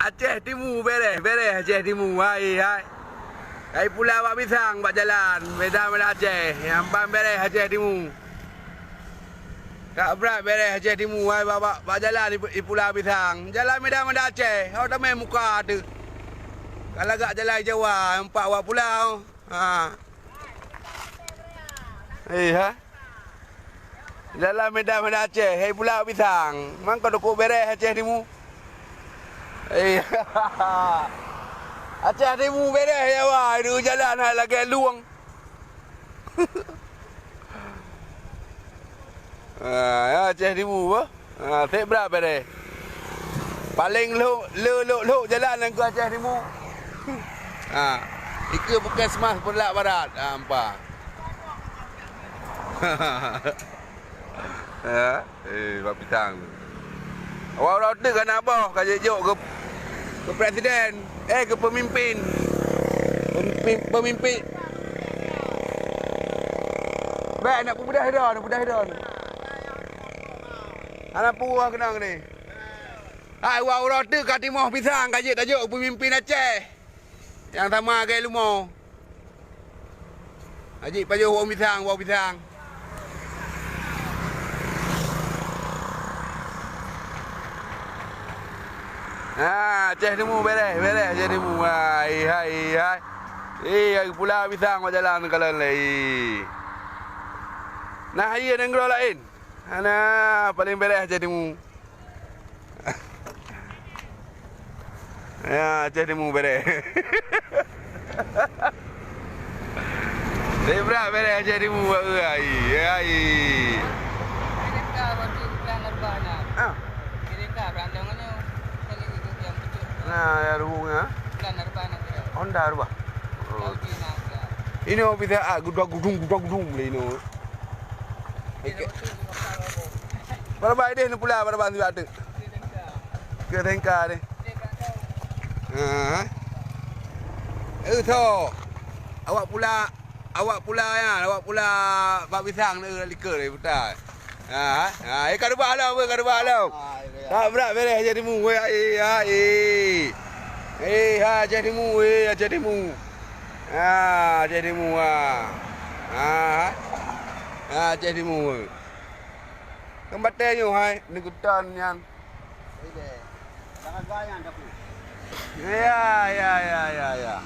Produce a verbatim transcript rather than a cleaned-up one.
Aceh Timu bereh, bereh Aceh Timu. Hai, hai. Hai pula bak pisang bak jalan, Medan, Medan Aceh. Nyang ban bereh Aceh Timu. Ka brat bereh Aceh Timu, hai, bak, bak, bak jalan ipula pisang. Jalan Medan, Medan Aceh. Hau tamé muka tu. Ka lagak jalan Jawa, empat wak pulau. Ha. Eh, ha? Jalan Medan, Medan Aceh, hai pula pisang. Mangko dukuk bereh Aceh Timu. Eh, Aceh Timu bereh ya, wah, di jalan hai lagèe lueng. Ha, ya, Aceh Timu bah. Ha, seb brat bereh. Paléng lhok, le lhok-lhok jalan nanggroe Aceh Timu. Ha, ikeue puskesmas Peureulak Barat. Ha, empa. Ya, eh, bak pisang. Awak uroe teuk ka na boh ka jijok keu, keu presiden, eh, keu pemimpin. Pemimpin, pemimpin. Bèk, nak peubeudah droe, peubeudah droe. Hana puwoe keunong ni. Hai, wak uroe teuk ka timoh pisang ka jeuet tajok peumimpin Aceh. Nyang sama lagèe leumo. Ajik pajoh woe pisang, woe pisang. Ha, Aceh Timu bereh, bereh Aceh Timu. Hai, hai, hai. Eh, hai pula pisang bak jalan kalon lé. Nah, hai nanggroe laén. Hana, paléng bereh Aceh Timu. Ya, Aceh Timu bereh. Lebra bereh Aceh Timu, ai, ai. Ah. Nah, ya, ruhung, ya. Honda rubah. Oh. Ino bisa, ah, gudang-gudung, gudang-gudung le ino. Pada baik deh, ni pula pada bantu ada. Ke tengka deh. Ha. Eh, so. Awak pula, awak pula ya, awak pula bak pisang ni lika deh putar. Ha, ha, eh, ka rubah lah, ka rubah lah. Ah, iya, iya. Tak berat bereh Aceh Timu, weh, ai, ai. Eh, ha, Aceh Timu, eh, Aceh Timu. Ha, Aceh Timu, ha. Ha, ha. Ha, Aceh Timu, weh. Kan batèe nyoe hai, neugeutan nyan. Ya, ya, ya, ya, ya.